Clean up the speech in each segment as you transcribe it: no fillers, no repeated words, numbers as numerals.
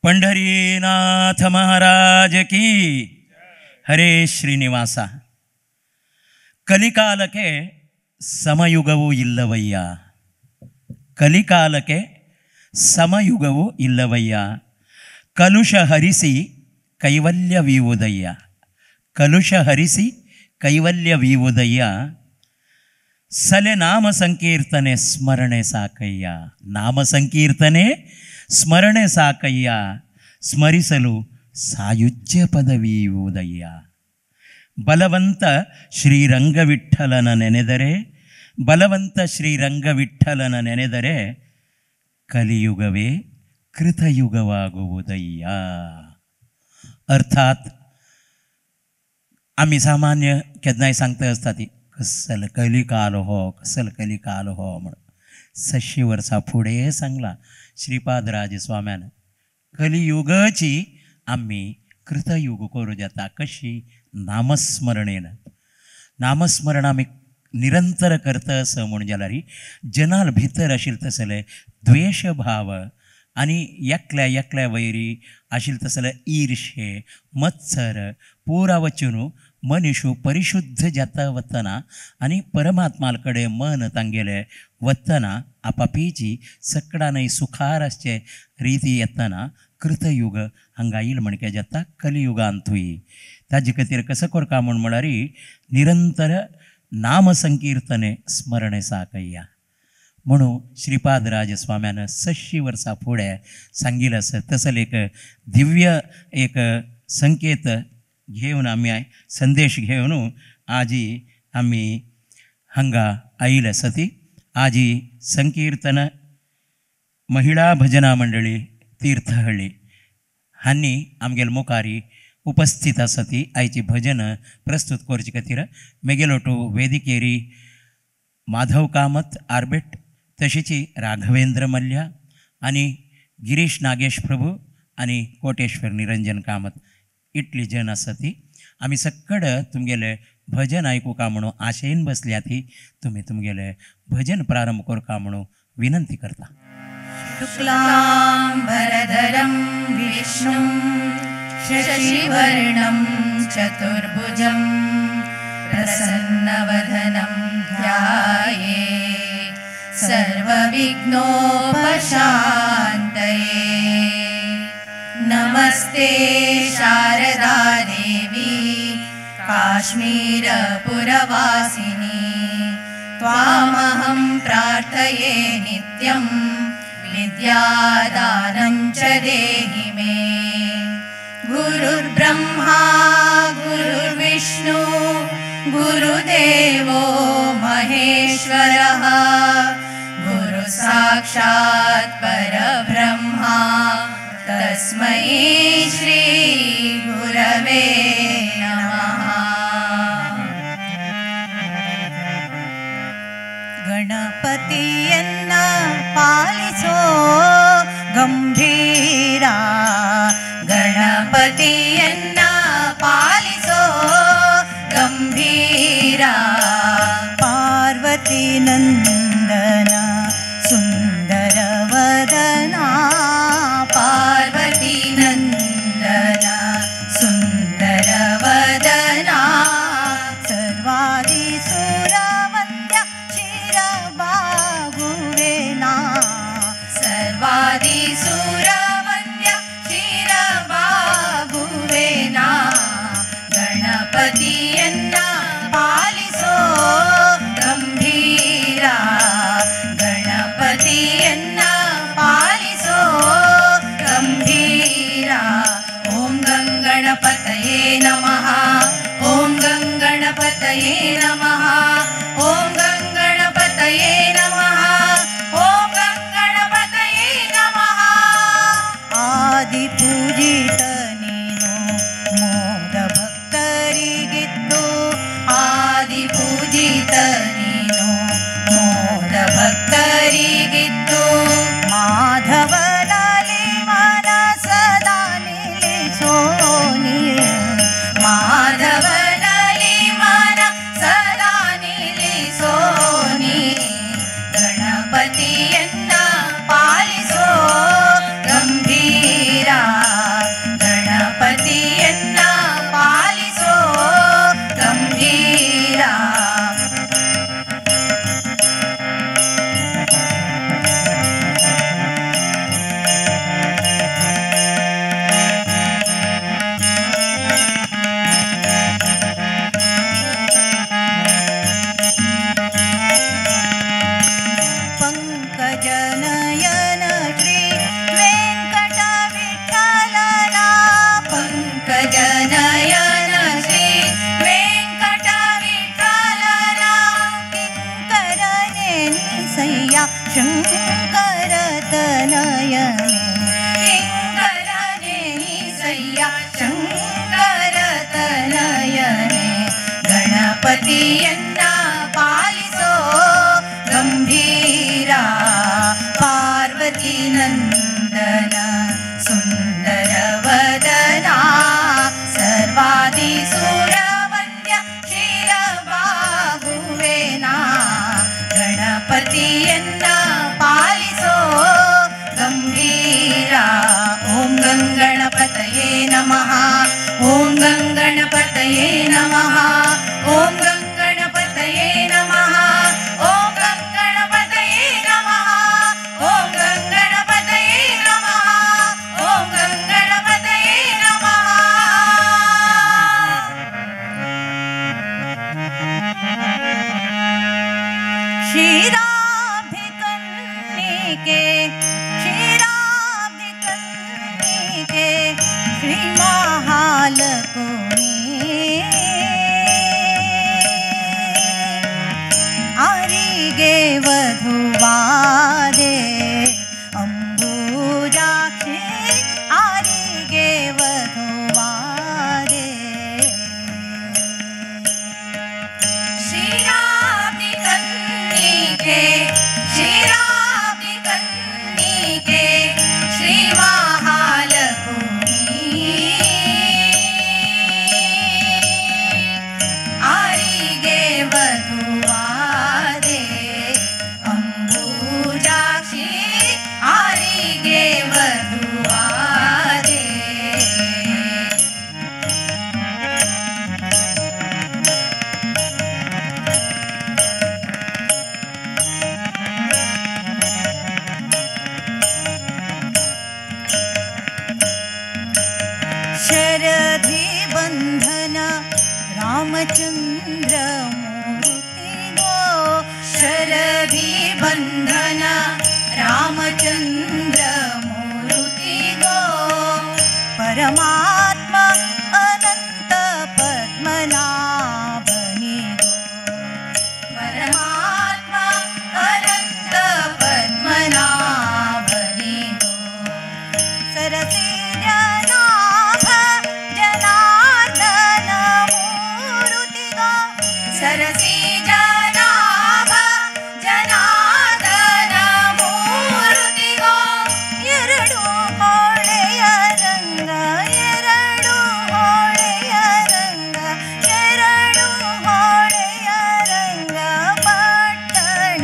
पंढरीनाथ महाराज की ಹರೇ ಶ್ರೀನಿವಾಸ. ಕಲಿಕಾಲಕ್ಕೆ ಸಮಯುಗವೂ ಇಲ್ಲವಯ್ಯ, ಕಲಿಕಾಲಕ್ಕೆ ಸಮಯುಗವೂ ಇಲ್ಲವಯ್ಯ, ಕಲುಷ ಹರಿಸಿ ಕೈವಲ್ಯವೀವುದಯ್ಯ, ಕಲುಷ ಹರಿಸಿ ಕೈವಲ್ಯವೀವುದಯ್ಯ, ಸಲೆ ನಾಮ ಸಂಕೀರ್ತನೆ ಸ್ಮರಣೆ ಸಾಕಯ್ಯ, ನಾಮ ಸಂಕೀರ್ತನೆ ಸ್ಮರಣೆ ಸಾಕಯ್ಯ, ಸ್ಮರಿಸಲು ಸಾಯುಜ್ಯ ಪದವಿಯುವುದಯ್ಯ. ಬಲವಂತ ಶ್ರೀರಂಗವಿಠಲನ ನೆನೆದರೆ, ಬಲವಂತ ಶ್ರೀರಂಗವಿಠಲನ ನೆನೆದರೆ ಕಲಿಯುಗವೇ ಕೃತಯುಗವಾಗುವುದಯ್ಯ. अर्थात आमी सामान्य केन्नाय सांगता आसता ती कसल कलिकाल हो, कसल कलिकाल हो म्हण. 600 वर्सां फुडें सांगलां श्रीपादराज स्वाम्यान, कलियुगाची आमी कृतयुग करूं जाता. कशी? नामस्मरणेन. नामस्मरण आमी निरंतर करता आसा म्हूण जाल्यार जनाल भितर आशिल्ले तसले द्वेशभाव आनी एकल्या एकल्या वैरी आशिल्ले तसले ईर्षे मत्सर पुरा वचून मनीशू परिशुद्ध जाता वतना आनी परमात्मा कडेन मन तांगेलें वतना आपापीची सकडानय सुखार आसचे रिती येतना कृतयुग हांगा येयल म्हणके जाता कलियुगांतूय. ताजे खातीर कसो करका म्हूण म्हळ्यार निरंतर नामसंकीर्तने स्मरणे साकय्या म्हणून श्रीपादराज स्वाम्यान 600 वर्सां फुडें सांगिल्लें आसा. तसले एक दिव्य एक संकेत घेवन आमी संदेश घेवन आजी आमी हांगा आयिल्ले आसा. ती आजी संकीर्तन महिळा भजना मंडळी तीर्थहळ्ळी हांणी आमगेले मुखारी उपस्थित आसा. ती आयची भजन प्रस्तुत करचे खातीर मेगेलोटू वेदिकेरी माधव कामत आर्बेट, तशीच राघवेंद्र मल्ल्या आनी गिरीश नागेश प्रभू आनी कोटेश्वर निरंजन कामत इतली जन आसा. ती आमी सक्कड तुमगेले भजन आयकुका म्हणून आशेन बसल्या. ती तुमी तुमगेले भजन प्रारंभ करका म्हणून विनंती करता. शुक्लांबरधरं विष्णुं शशिवर्णं चतुर्भुजं प्रसन्नवदनं ध्याये सर्वविघ्नोपशान्तये. नमस्ते शारदा देवी काश्मीरपुरवासिनी, त्वामहं प्रार्थये नित्यं विद्यादानं च देहि मे. गुरुर्ब्रह्मा गुरुर्विष्णु गुरुदेवो महेश्वरः, गुरुसाक्षात् परब्रह्मा तस्मै श्री गुरवे नमः. ಗಣಪತಿಯನ್ನ ಪಾಲಿಸೋ ಗಂಭೀರ, ಗಣಪತಿಯನ್ನ ಪಾಲಿಸೋ ಗಂಭೀರ, ಪಾರ್ವತಿ ನಂದನ ಸುಂದರವದನ, ಪಾರ್ವತಿ ನಂದನ ಸುಂದರವದನ, ಸರ್ವಾದಿ ಸುರವಂದ್ಯ ಶಿರಬಾಗುವೆನಾ, ಸರ್ವಾದಿ ಸುರವಂದ್ಯ ಶಿರಬಾಗುವೆನಾ, ಗಣಪತಿಯನ್ನ ಪಾಲಿಸೋ सय्या शंकर तनयने किंकरने सय्या शंकर तनयने गणपतियನ್ನ पालिसो गंभीरा पार्वती नंदन सुंदर वदना सर्वादि सुरवंद्य शिरबागुवेना गणपतियन्न पालिसो गंभीरा। ओम गं गणपतये नमः। ओम गं गणपतये नमः। ओम गं गणपतये नमः। ओम गं गणपतये नमः। ओम गं गणपतये नमः। ओम गं गणपतये नमः। क्षीराब्धिकन्निके क्षीराब्धिकन्निके श्री महालक्ष्मी आरिगे वधुवादे अंबुजाक्षी आरिगे वधुवादे। क्षीराब्धिकन्निके क्षीराब्धिकन्निके श्री महालक्ष्मी आरिगे वधुवादे अंबुजाक्षी आरिगे वधुवादे। शरधि बंधन रामचंद्र मूर्ति गो शरधि बंधन रामचंद्र मूर्ति गो परमात्मा अनंत पद्मनाभनि गो परमात्मा अनंत पद्मनाभनि गो सरसी जनाभ जनार्दन मूर्ति गो सरसी जनाभ जनार्दन मूर्ति गो ಎರಡು ಹೊಳೆಯ ರಂಗ ಎರಡು ಹೊಳೆಯ ರಂಗ ಎರಡು ಹೊಳೆಯ ರಂಗ ಪಟ್ಟಣ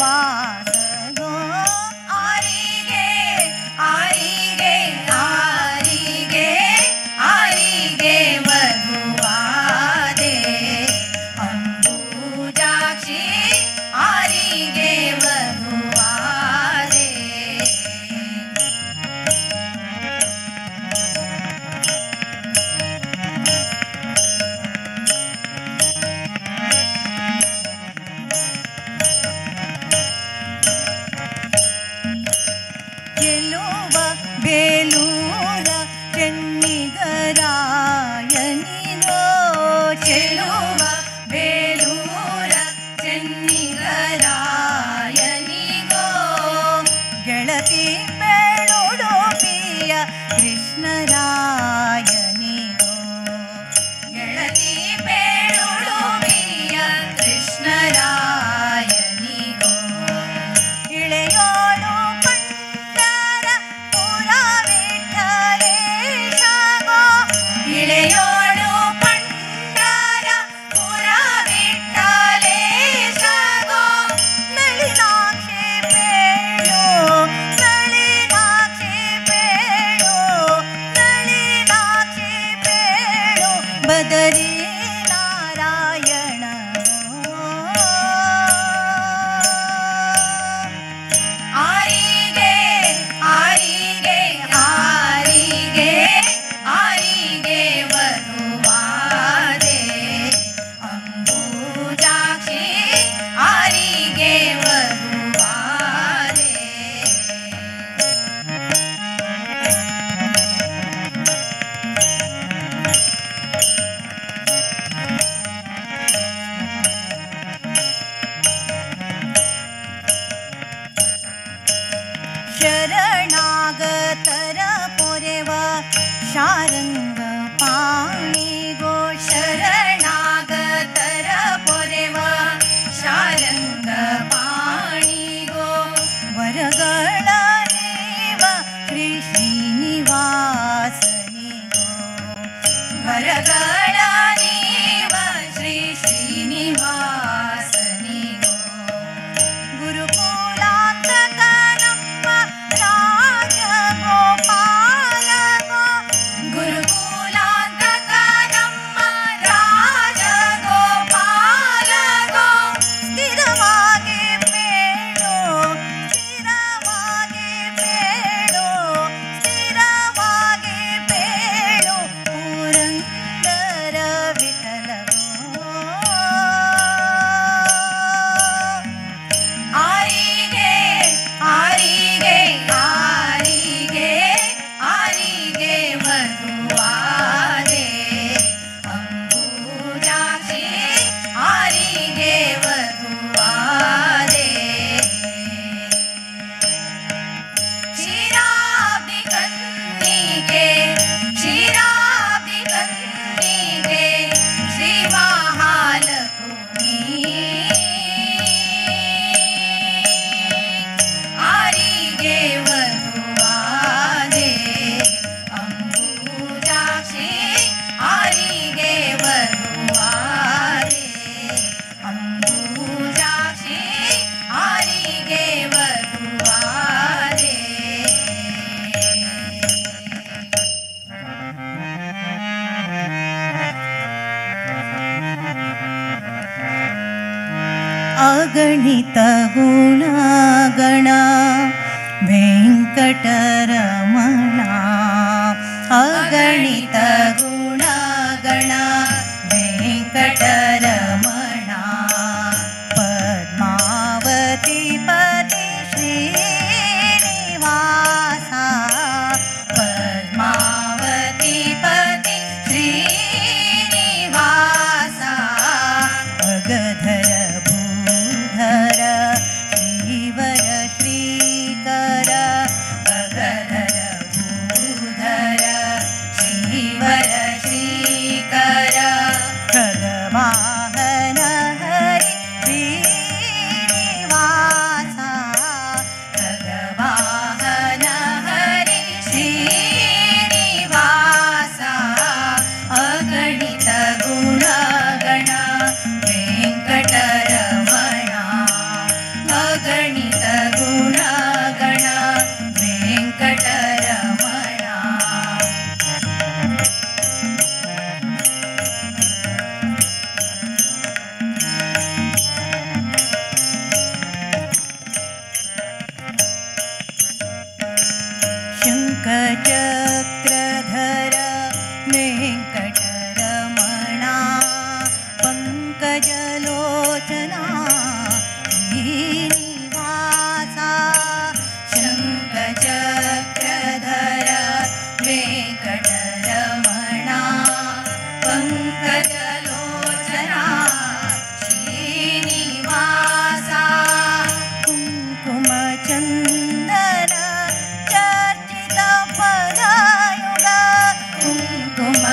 ವಾಸಗೋ ಆರಿಗೆ ಆರಿಗೆ ಆರಿಗೆ ಆರಿಗೆ ವಧುವಾದೆ ಅಂಬುಜಾಕ್ಷಿ ಆರಿಗೆ ವಧುವಾದೆ। ಗೆಲುವ ಬೇಲೂರ ಚೆನ್ನಿಗರಾಯನಿಗೋ ಚೆಲುವ ಬೇಲೂರ ಚೆನ್ನಿಗರಾಯನಿಗೋ ಗೆಳತಿ ಬೇಳುಡುಪಿಯ ಕೃಷ್ಣರಾಯನಿಗೋ ಗೆಳತಿ ಬೇಳುಡುಪಿಯ ಕೃಷ್ಣರಾಯನಿಗೋ ಇಳೆಯೋಳು ಪಂಡರ ಪುರ ವಿಠಲೇಶಗೋ ಇಳೆಯೋಳು ಪಂಡರ ಪುರ ವಿಠಲೇಶಗೋ ನಳಿನಾಕ್ಷಿ ಬೇಳು ನಳಿನಾಕ್ಷಿ शरणागतर पोरेव शारंग पाणी गो शरणागतर पोरेव शारंग पाणी गो वरगळ देव श्री श्रीनिवासनी गो वरगळ देव श्री श्रीनिवासनी गो गुरुकुलांतक ನಮ್ಮ ರಾಜಗೋಪಾಲ ಗೋ ಗುರುಕುಲಾಂತಕ ನಮ್ಮ ರಾಜಗೋಪಾಲ ಗೋ ಸ್ಥಿರವಾಗಿ ಬೇಡೋ ಸ್ಥಿರವಾಗಿ ಬೇಡೋ ಸ್ಥಿರವಾಗಿ ಬೇಡೋ ಪುರಂದರ ವಿಠಲಗೋ ಆರಿಗೆ ಆರಿಗೆ ಆರಿಗೆ ಆರಿಗೆ ವಧುವಾದೆ ಅಂಬುಜಾಕ್ಷಿ ಆರಿಗೆ ವಧುವಾದೆ ಕ್ಷೀರಾಬ್ಧಿ ಕನ್ನಿಕೆ ಕ್ಷೀರಾಬ್ಧಿ ಕನ್ನಿಕೆ ಶ್ರೀ ಮಹಾಲಕ್ಷ್ಮೀ ಆರಿಗೆ ವಧುವಾದೆ ಅಂಬುಜಾಕ್ಷಿ ಆರಿಗೆ ವಧುವಾದೆ ಅಂಬುಜಾಕ್ಷಿ ಆರಿಗೆ ವಧುವಾದೆ. ಅಗಣಿತ ಗುಣಗಣ ವೆಂಕಟರಮಣ ಅಗಣಿತ ಗುಣಗಣ ವೆಂಕಟರಮಣ ಪದ್ಮಾವತಿ ಪತಿ ಶ್ರೀನಿವಾಸ ಪದ್ಮಾವತಿ ಪತಿ ಶ್ರೀನಿವಾಸ ಅಗಧರ ಭೂಧರ ಶ್ರೀವರ ಶ್ರೀಕರ ಅಗಧರ ಭೂಧರ ಶ್ರೀವರ ಶ್ರೀಕರ ಖಗವಾಹನ ಹರಿ ಶ್ರೀನಿವಾಸ ಖಗವಾಹನ ಹರಿ ಶ್ರೀನಿವಾಸ ಅಗಣಿತ ಗುಣಗಣ ವೆಂಕಟರಮಣ ಅಗಣಿತ ಗುಣಗಣ ವೆಂಕಟರಮಣ. ಶಂಖಚಕ್ರಧರ ವೆಂಕಟರಮಣ ಪಂಕಜಲೋಚನಾ ಶ್ರೀನಿವಾಸ ಶಂಖಚಕ್ರಧರ ವೆಂಕಟರಮಣ ಪಂಕಜಲೋಚನಾ ಶ್ರೀನಿವಾಸ ಕುಂಕುಮಚಂದನ ಚರ್ಚಿತ ಪದಾಯುಗ ಕುಂಕುಮಚಂದನ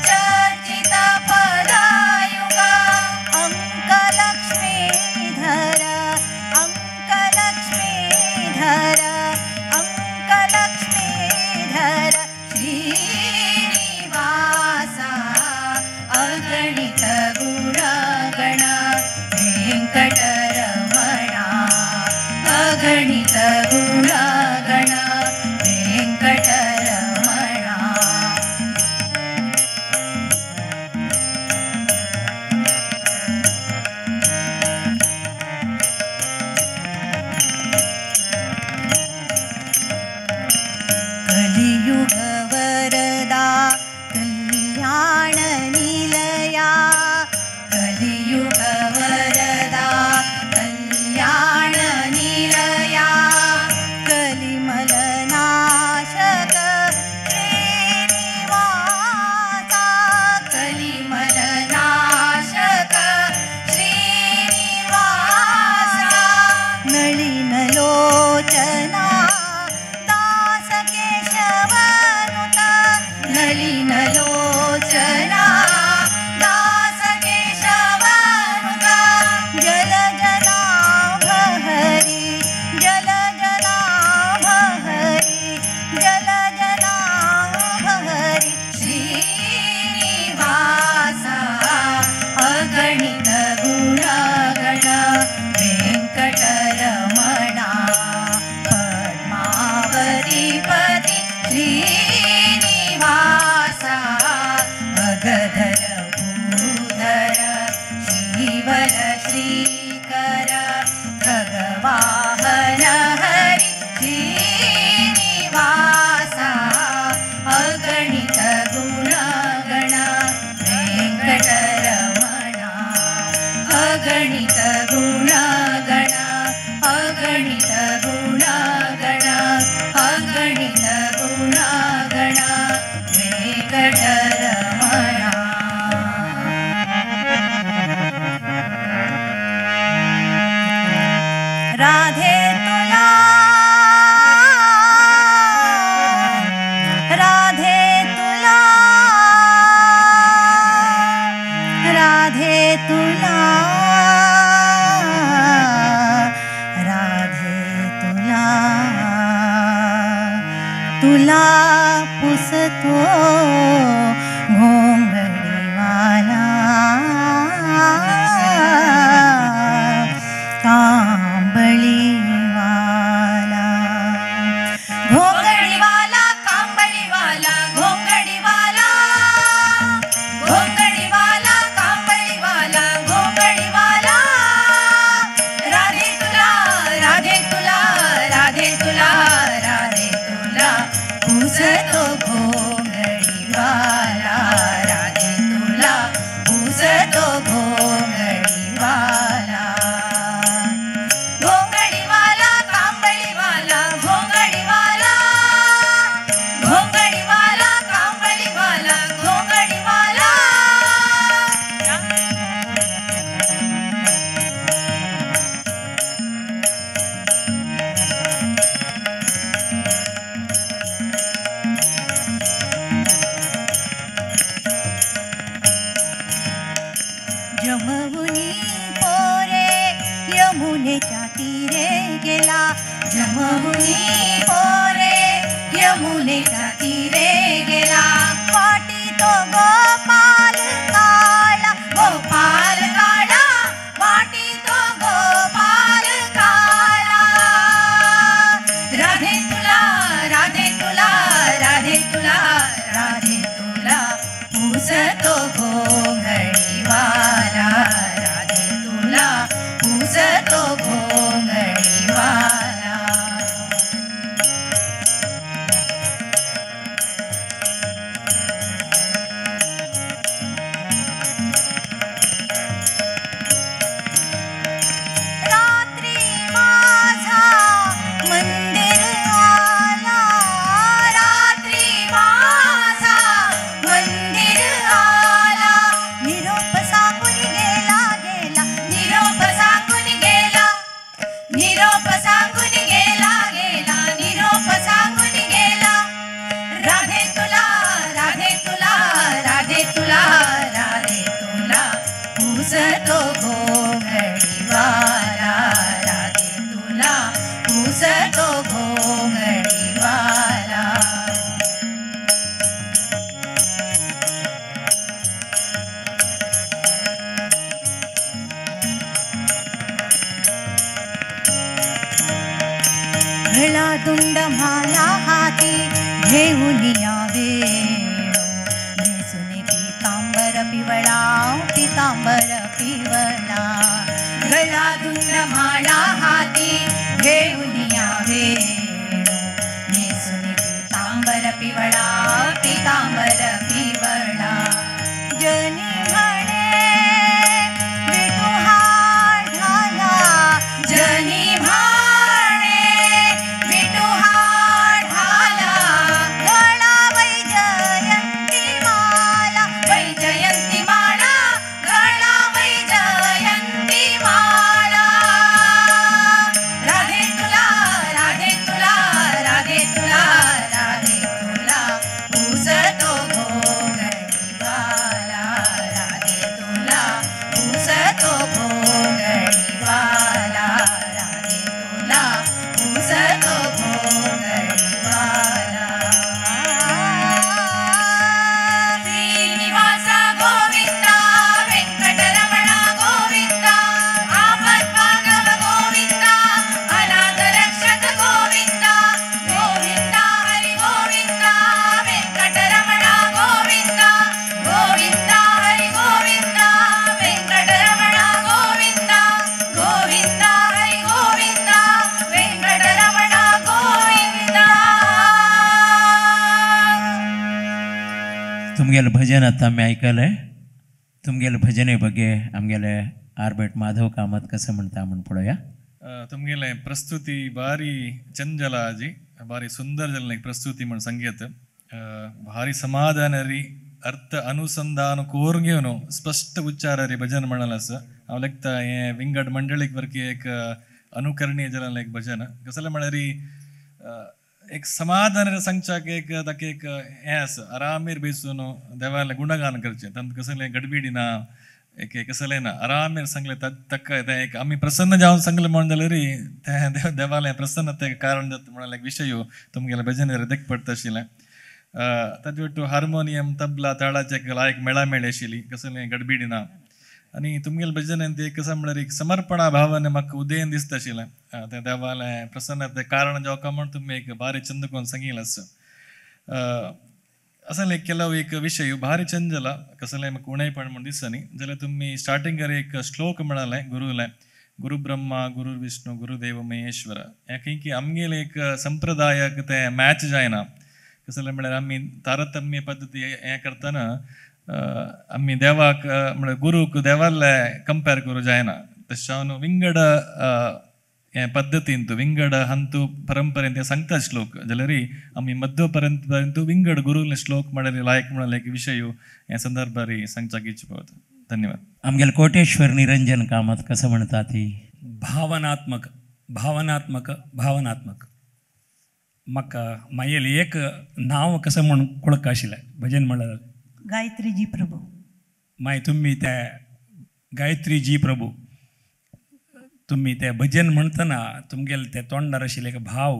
ಚರ್ಚಿತ ಪದಾಯುಗ ಅಂಕಲಕ್ಷ್ಮೀಧರ ಅಂಕಲಕ್ಷ್ಮೀಧರ ಅಂಕಲಕ್ಷ್ಮೀಧರ ಶ್ರೀನಿವಾಸ ಅಗಣಿತ ಗುಣಗಣ ವೆಂಕಟರಮಣ ಅಗಣಿತ ಗುಣಗಣ ವೆಂಕಟರಮಣ. ಕಲಿಯುಗ ವರದಾ ಕಲ್ಯಾಣ ನಿಲಯ ಕಲಿಯುಗ ವರದಾ ಕಲ್ಯಾಣ ನಿಲಯ तुला पुसतो घोंगडीवाला कांबळीवाला घोंगडीवाला कांबळीवाला घोंगडीवाला घोंगडीवाला कांबळीवाला घोंगडीवाला राधे तुला राधे तुला राधे तुला राधे तुला पुसतो घोंगडीवाला राधे तुला पुसतो घोंगडीवाला घोंगडीवाला कांबळीवाला घोंगडीवाला घोंगडीवाला कांबळीवाला घोंगडीवाला. जमवुनी पोरे यमुनेच्या तीरे गेला जमवुनी पोरे यमुनेच्या तीरे गेला वाटी तो गोपाल काळा गोपाल काळा वाटी तो गोपाल काळा राधे तुला राधे तुला राधे तुला राधे तुला पुसतो घोंगडीवाला राधे तुला पुसतो घोंगडीवाला. रात्री माझा मंदिर आला रात्री माझा मंदिर आला निरोप सांगून गेला गेला निरोप सांगून गेला निरोप सांगून गेला गेला निरोप सांगून गेला राधे तुला राधे तुला राधे तुला राधे तुला पुसतो घोंगडीवाला राधे तुला पुसतो घोंगडीवाला. गळा दुंड माला हाती घेऊन या वेणू नेसून पितांबर पिवळा पितांबर पिवळा गळा दुंड माला हाती घेऊन या वेणू नेसून पितांबर पिवळा पितांबर पिवळा जनी म्हणे विठू हा ढाला जनी म्हणे विठू हा ढाला गळा वैजयंती माला वैजयंती माळा गळा वैजयंती माळा राधे तुला राधे तुला राधे तुला राधे तुला पुसतो घोंगडीवाला राधे तुला पुसतो घोंगडीवाला राधे तुला पुसतो घोंगडीवाला. श्रीनिवासा गोविंदा वेंकटरमणा गोविंदा आपद्बांधव गोविंदा अनाथ रक्षक गोविंदा गोविंदा हरी गोविंदा वेंकटरमणा गोविंदा गोविंदा हरी गोविंदा वेंकटरमणा गोविंदा गोविंदा हरी गोविंदा वेंकटरमणा गोविंदा. तुमगेले भजन आतां आमी आयकलें. तुमगेले भजने ಬಗ್ಗೆ आमगेले आर्बेट माधव कामत कसं म्हणटा म्हण पळोवया. तुमगेले प्रस्तुती भारी चंचल आजी भारी सुंदर जल प्रस्तुती म्हण संगीत भारी समाधानरी अर्थ अनुसंधान कोरगेवनो स्पष्ट उच्चाररी भजन म्हणल आसा. हांव लेखता हें विंगड मंडळीक वरकी एक अनुकरणीय जल एक भजन कसलें म्हळ्यार एक समाधान सांगच्याक एक ताका एक हें आसा आरामीर बेसून देवालें गुणगान करचें तांकां कसलें गडबीडी ना एक कसलें ना आरामेर सांगलें ताका तें एक आमी प्रसन्न जावन सांगलें म्हणून जाल्यार तें देवालें प्रसन्नतेक कारण जाता म्हणल्यार एक विशय तुमगेलें भजनेर देख पडटा आशिल्लें. ताजे वट्टू हार्मोनियम तबला ताळाचे लायक मेळा मेळी आशिल्ली कसलें गडबिडी ना आनी तुमगेलें भजनेन ते कसं म्हळ्यार एक समर्पणा भावान म्हाका उदयन दिसता आशिल्लें. तें देवालें प्रसन्नते कारण जावका म्हण तुमी एक भारी चंद कोन्न सांगिल्लें आसा. असले ಕೆಲವು एक विशय भारी चंद जाला कसलें म्हाका उणेपण म्हूण दिसना जाल्यार तुमी स्टार्टिंगार एक श्लोक म्हणालें गुरुलें गुरु ब्रह्मा गुरु विष्णु गुरुदेव महेश्वर हें खंय की आमगेलें एक संप्रदायाक तें मॅच जायना. कसलें म्हळ्यार आमी तारतम्य पद्दती हें करतना आमी देवाक म्हळ्यार गुरूक देवाले कंपेर करूं जायना. तशें विंगड हें पद्दतींत विंगड हंतू परंपरेन ते सांगता श्लोक जाल्यार आमी मध्य परंपरेंतू विंगड गुरुले श्लोक म्हळ्यार लायक म्हळ्यार एक विशय हे संदर्भार सांगचाक इच्छा पावता. धन्यवाद. आमगेले कोटेश्वर निरंजन कामत कसं म्हणटा ती भावनात्मक भावनात्मक भावनात्मक म्हाका मागीर एक नांव कसं म्हूण कुळक आशिल्लें भजन म्हणल्यार गायत्री जी प्रभू. मागीर तुमी ते गायत्री जी प्रभू तुमी ते भजन म्हणटना तुमगेले ते तोंडार आशिल्ले एक भाव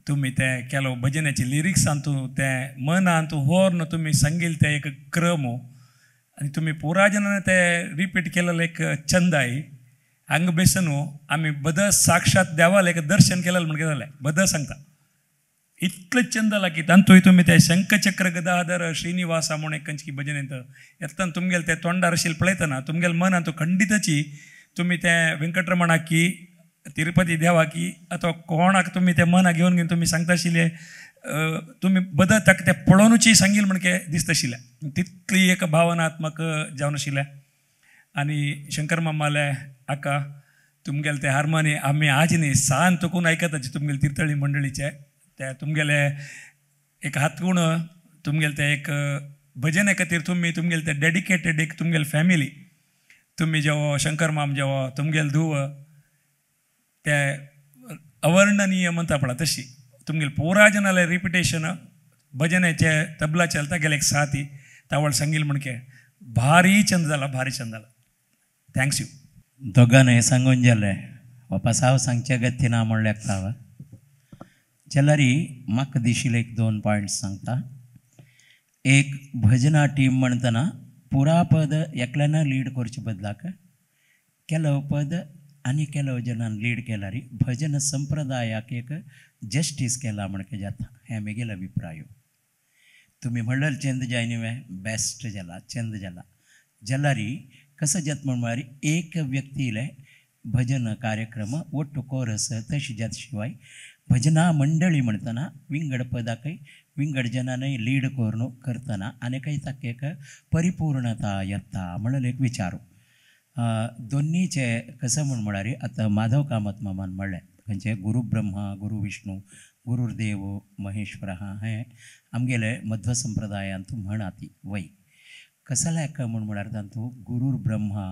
तुमी ते केलो भजनाचे लिरिक्सांतू ते मनांत व्हरून तुमी सांगील ते एक क्रम आनी तुमी पुरा जनान ते रिपीट केलेले एक चंदाय हांगा बेसन आमी बद साक्षात देवाले एक दर्शन केलेलें म्हण कितें जालें बद सांगता इतलें चंद जाला की तातूंय तुमी ते शंखचक्र गदाधर श्रीनिवासा म्हूण एक खंयची भजन येता येतना तुमगेले ते तोंडार आशिल्लें पळयतना तुमगेले मनांत खंडितची तुमी ते वेंकटरमणाकी तिरुपती देवाकी अथवा कोणाक तुमी ते मना घेवन घेवन तुमी सांगता आशिल्ले तुमी बदल ताका तें पळोवनूच सांगील म्हणके दिसता आशिल्लें तितली एक भावनात्मक जावन आशिल्लें. आनी शंकर मामाले आका तुमगेले ते हार्मोनी आमी आज न्ही सान चुकून आयकताची तुमगेले तीर्थळी मंडळीचे ते तुमगेले एक हातगुण तुमगेले ते एक भजने खातीर तुमी तुमगेले ते डेडिकेटेड एक तुमगेले फॅमिली तुमी जेवो शंकर माम जेवो तुमगेले धुव ते अवर्णनीय म्हणटा पळय तशी तुमगेले पुरा जनाले रिपिटेशन भजनाचे तबला चलता गेले एक साथी तावळ सांगील म्हणके भारी चंद जाला भारी चंद जाला. Thanks you. दोगांय सांगून जालें वापस हांव सांगच्या गती ना म्हणल्यार तावा जाल्यार म्हाका दिशिल्ले एक दोन पॉयंट्स सांगता. एक भजना टीम म्हणटना पुरा पद एकल्यान लीड करचे बदलाक केलो पद आनी केलो जणान लीड केल्यार भजन संप्रदायाक एक जस्टीस केला म्हणके जाता हें म्हगेलो अभिप्राय. तुमी म्हणल्यार चंद जाय न्ही बेस्ट जाला चंद जाला जाल्यार कसं जाता म्हण म्हळ्यार एक व्यक्तीले भजन कार्यक्रम ಒಟ್ಟು कोरस तशी जात शिवाय भजना मंडळी म्हणटना विंगड पदाकय विंगड जनानय लीड करून करतना आनी काही ताका एक परिपूर्णता येता म्हणून एक विचारू. दोन्हीचे कसं म्हण म्हळ्यार आतां माधव कामत मामान म्हणलें खंयचें गुरु ब्रह्मा गुरु विष्णू गुरुर्देव महेश्वर हें आमगेले मध्व संप्रदायांत म्हणा ती वय कसल्याक म्हण म्हळ्यार तातूंत गुरुर ब्रह्मा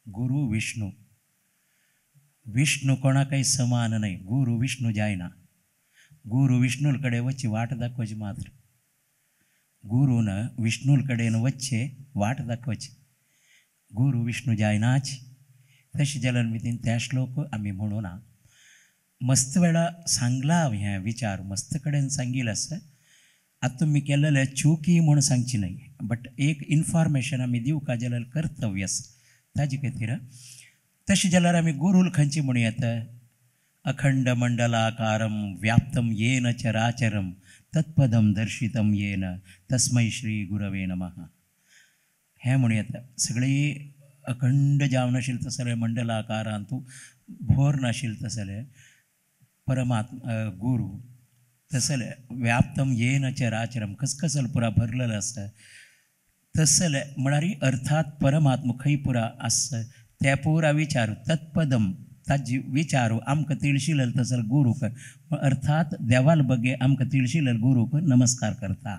गुरु विष्णू विष्णू कोणाकय समान न्हय गुरु विष्णू जायना गुरु विष्णूल कडेन वचची वाट दाखोवची मात्र गुरून विष्णूल कडेन वचचे वाट दाखोवची गुरु विष्णू जायनाच. तशें जाल्यार मितीन त्या श्लोक आमी म्हणू ना. मस्त वेळा सांगला हें विचार मस्त कडेन सांगील आसा. आतां तुमी केलेलें चुकी म्हूण सांगची न्हय बट एक इन्फॉर्मेशन आमी दिवपा जाल्यार कर्तव्य आसा ताजे खातीर. तशें जाल्यार आमी गुरूल खंयची म्हणू येता अखंड मंडलाकारम व्याप्तम येन चराचरम तत्पदम दर्शितम येन तस्मै श्री गुरवे नमः हें म्हणू येता. सगळी अखंड जावन आशिल्लें तसलें मंडलाकारांतू भोर नाशिल्लें तसलें परमात्मा गुरू तसलें व्याप्तम येन चराचरम कसकसल पुरा भरलेलें आसा तसलें म्हळ्यार अर्थात परमात्मा खंय पुरा आसा ते पुरा विचारू तत्पदम ताजी विचारू आमकां तिळशिलें तसले गुरूक अर्थात देवाल बगे आमकां तिळशिलें गुरूक नमस्कार करता.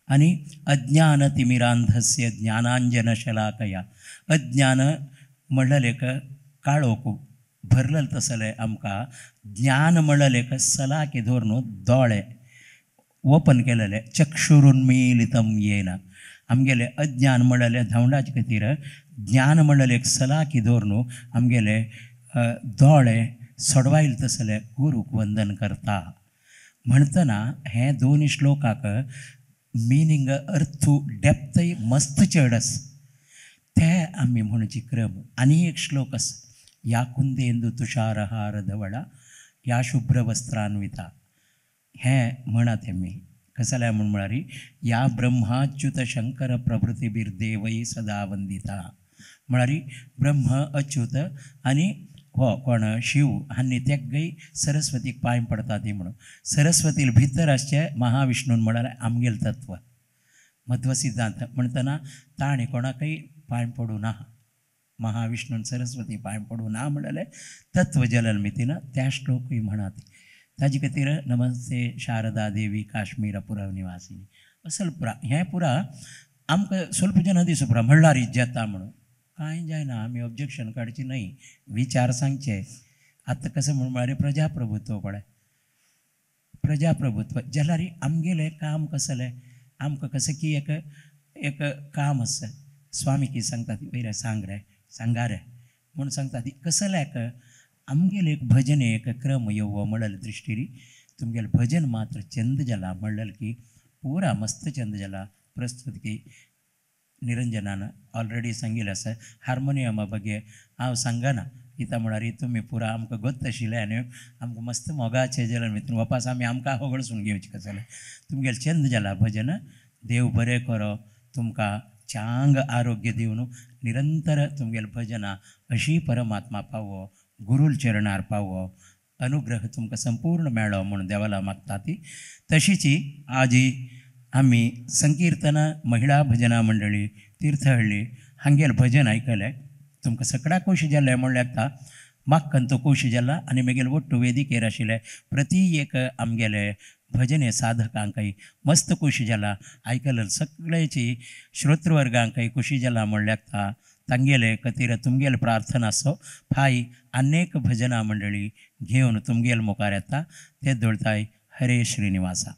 आनी अज्ञान तिमिरांधस्य ज्ञानांजन शलाकया अज्ञान म्हणलें एक काळोख भरलें तसलें आमकां ज्ञान म्हणलें एक सलाके धरून दोळे ओपन केलेले चक्षुरुन्मीलितम येन आमगेले अज्ञान म्हणलें धांवडाचे खातीर ज्ञान म्हणलें एक सलाखी दवर आमगेले दोळे सोडवायल तसले गुरूक वंदन करता म्हणतना हे दोन श्लोकाक मिनींग अर्थ डेप्थय मस्त चड आसा ते आमी म्हणची क्रम. आनी एक श्लोक आसा या कुंदेंदु तुषारहार धवळा या शुभ्र वस्त्रान्विता हें म्हणा तेमी कसल्या म्हूण म्हळ्यार या ब्रह्माच्युत शंकर प्रभृतीभिर्देवै सदा वंदिता म्हळ्यार ब्रह्म अच्युत आनी हो कोण शिव हांणी तेगय सरस्वतीक पांय पडटा ती म्हणून सरस्वती भितर आसचे महाविष्णून म्हळ्यार आमगेल तत्व मध्व सिद्धांत म्हणटना ताणें कोणाकय पांय पडूं ना महाविष्णून सरस्वती पांय पडूं ना म्हणलें तत्व जलमितीन त्या श्लोकूय म्हणात ताजे खातीर नमस्ते शारदा देवी काश्मीरपुर निवासिनी असल पुरा हें पुरा आमकां स्वल्प जन दिसो पुरा म्हणल्यार जाता म्हणून कांय जायना आमी ऑब्जेक्शन काडचें न्हय विचार सांगचे. आतां कशें म्हूण म्हळ्यार प्रजाप्रभुत्व पळय प्रजाप्रभुत्व जाल्यार आमगेलें काम कसलें आमकां कशें की एक एक काम आसा स्वामी की सांगता ती वयर सांग रे सांगा रे म्हूण सांगता ती कसलें एक आमगेलें एक भजन एक क्रम येवो म्हणलें दृश्टीरी तुमगेलें भजन मात्र चंद जाला म्हणलें की पुरा मस्त चंद जाला प्रस्तुत की निरंजनान ऑलरेडी सांगिल्लें आसा हार्मोनियमा ಬಗ್ಗೆ हांव सांगना कित्याक म्हळ्यार तुमी पुरा आमकां गोत्त आशिल्लें आनी आमकां मस्त मोगाचें जालें भितर वापास आमी आमकां होगळसून घेवचें कशें तुमगेलें चंद जाला भजन देव बरें करो तुमकां चांग आरोग्य दिवन निरंतर तुमगेलें भजनां अशी परमात्मा पावो गुरूल चरणार पावो अनुग्रह तुमकां संपूर्ण मेळो म्हूण देवाला मागता ती. तशीची आजी आमी संकीर्तन महिळा भजना मंडळी तीर्थहಳ್ಳಿ हांगेल भजन आयकलें तुमकां सगळ्या खोशी जालें म्हणल्यार लागता म्हाका तो खोशी जाला आनी मागीर वट्टू वेदिकेर आशिल्ले प्रति एक आमगेले भजने साधकांकय मस्त खोशी जाला आयकले सगळ्याची श्रोत्रवर्गांकय खोशी जाला म्हणल्यार लागता तांगेले खातीर तुमगेले प्रार्थना आसो फाय अनेक भजना मंडळी घेवन तुमगेल मुखार येता ते दोळताय. हरे श्रीनिवासा.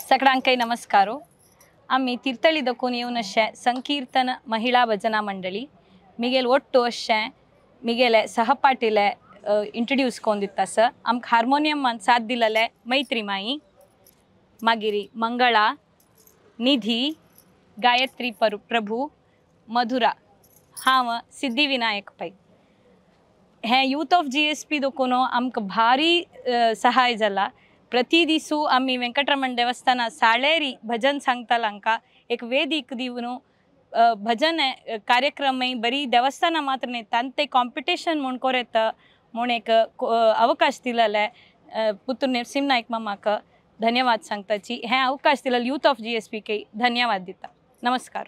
सगळ्यांकय नमस्कारो. आमी तीर्थळी दकून येवन अशें संकीर्तन महिळा भजना मंडळी मिगेल ಒಟ್ಟು अशें मिगेले सहपाठीले इंट्रोड्यूस कोन दिता सर. आमकां हार्मोनियमान साथ दिलेले मैत्री माई मागीर मंगळा निधी गायत्री प्रभू मधुरा हांव सिद्धिविनायक पै. हें यूथ ऑफ GSP दकून आमकां भारी सहाय जाला. प्रति दिसू आमी वेंकटरमण देवस्थाना साळेरी भजन सांगताले हांकां एक वेदीक दिवन भजन कार्यक्रम बरी देवस्थाना मात्र न्हय तांते कॉम्पिटिशन म्हूण कोर येता म्हूण एक अवकाश दिलेले पुत्र नरसिंह नायक मामाक धन्यवाद सांगताची. हें अवकाश दिलेले यूथ ऑफ GSP के धन्यवाद दिता. नमस्कार.